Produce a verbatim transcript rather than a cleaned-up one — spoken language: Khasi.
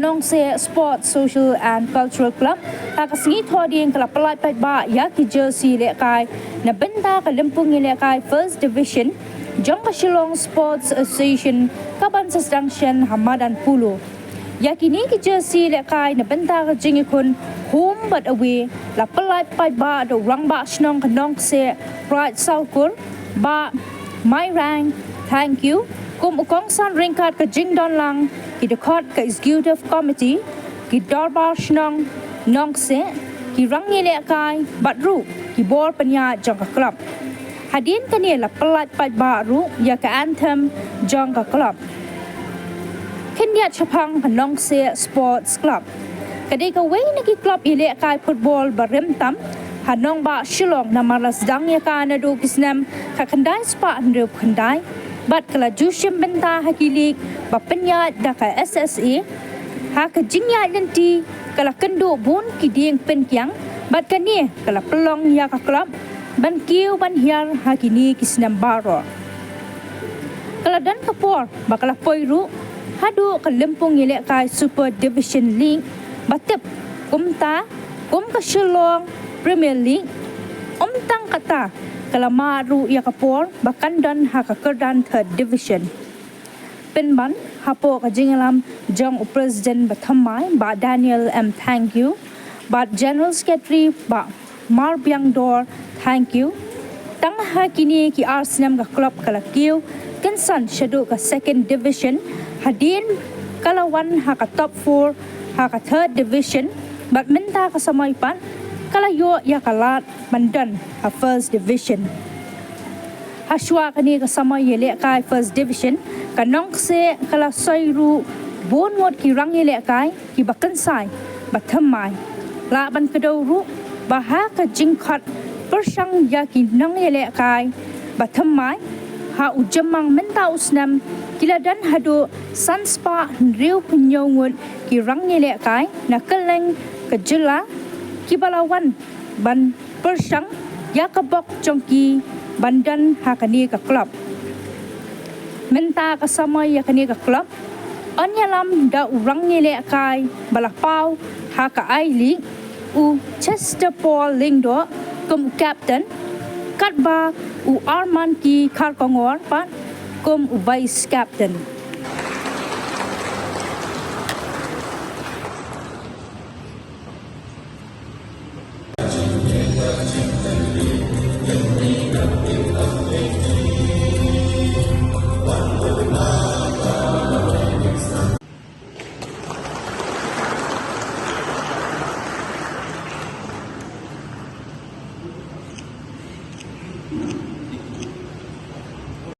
Nongkseh Sports Social and Cultural Club ha ka sngi Thohdieng ka la pyllait paidbah ïa ki jersey lehkai na bynta ka lympung ïalehkai First Division jong ka Shillong Sports Association ka ban sa sdang shen ha madan polo. Ïa kine ki jersey lehkai na bynta ka jingïakhun home bad away la pyllait paidbah da u Rangbah Shnong ka Nongkseh Pride Sawkur, Bah Mairang Thangkhiew, kum u kongsan ryngkat ka jingdon lang ki dkhot ka Executive Committee, ki Dorbar Shnong Nongkseh, ki rangïalehkai bad ruh ki bor pynïaid jong ka club. Hadien kane la pyllait paidbah ruh ïa ka anthem jong ka club. Khyndiat shaphang ka Nongkseh Sports Club. Ka dei kawei na ki club ïalehkai football ba rim tam ha nongbah Shillong namar la sdang ïa ka naduh ki snem khatkhyndai spah hynriewphew khyndai bad ka la ju shim bynta ha ki league ba pynïaid da ka S S A. Ha ka jingïaid lynti ka la kynduh bun ki dieng pynkiang bad kane ka la pynlong ïa ka club ban kiew ban hiar ha kine ki snem baroh. Ka la don ka por ba ka la poi ruh haduh ka lympung ïalehkai Super Division League ba tip kumta kum ka Shillong Premier League. Ym tang kata, ka la mad ruh ïa ka por ba kan don ha ka kyrdan Third Division. Pynban hapoh ka jingïalam jong u President ba thymmai Bah Daniel M Thangkhiew bad General Secretary Bah Marbiang Dor Thangkhiew, tang ha kine ki ar snem ka club ka la kiew kynsan shaduh ka Second Division, hadien ka la wan ha ka top four ha ka Third Division bad mynta ka samoi pat ka la ïoh ïa ka lad ban don ha First Division. Hashwa kane ka samoi ïalehkai First Division, ka Nongkseh ka la soi ruh bun ngut ki rangïalehkai kiba kynsai ba thymmai. Lah ban kdew ruh ba ha ka jingkhot pyrshang ïa ki nongïalehkai ba thymmai ha u Jymmang mynta u snem ki la don haduh san spah hynriewphew hynñiew ngut ki rangïalehkai na kylleng ka jylla kiba la wan ban pyrshang ïa ka bok jong ki ban don ha kane ka club. Mynta ka samoi ïa kane ka club yn ïalam da u rangïalehkai ba la paw ha ka I-League, u Chester Paul Lyngdoh kum u captain, katba u Armanki Kharkongor pat kum u vice captain.